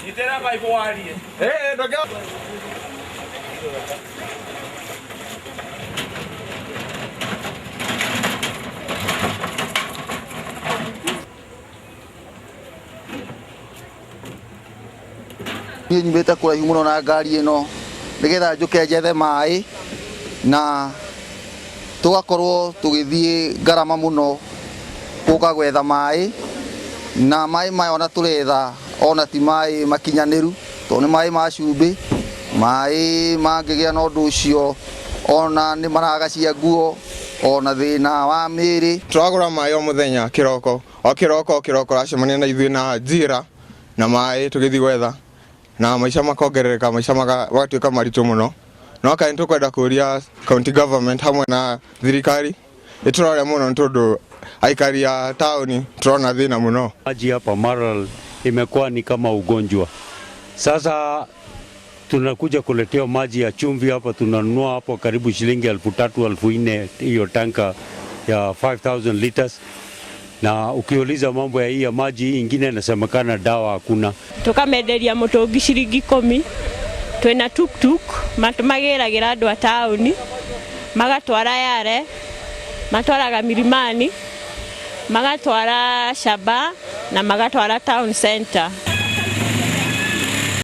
Nyitĩra baibũ warie. Niĩ nyumĩte kũraihu mũno na ngari ĩno nĩgetha njũke njethe maĩ na tũgakorwo tũgĩthiĩ ngarama mũno gũka gwetha maĩ na maĩ maya ona tũretha ona ti maĩ makinyanĩru tondũ nĩ maĩ ma cumbĩ, maĩ mangĩgĩa na ũndũ ũcio ona nĩ maragacia nguo ona thĩna wa mĩĩrĩ. Tũragũra maĩ o mũthenya kĩroko, o kĩroko o kĩroko ũracemania na ithuĩ na njira na maĩ tũgĩthiĩ gwetha na maica makongerereka, maica magatuĩka maritũ mũno. No kaĩ nĩ tũkwenda kũria county government hamwe na thirikari ĩtũrore mũno nĩ tondũ aikari a taũni tũrona thĩna mũno. Maji hapa Maralal imekuwa ni kama ugonjwa. Sasa tunakuja kuletewa maji ya chumvi hapa, tunanunua hapo karibu shilingi 3,000 4,000 hiyo tanka ya 5000 liters, na ukiuliza mambo ya hii ya maji hii ingine inasemekana dawa hakuna. Tukamenderia mutungi ciringi 10. Twina tuktuk magĩragĩra andũ a taũni, magatwara Yare, matwaraga Milimani, magatwara Shaba na magatwara town center.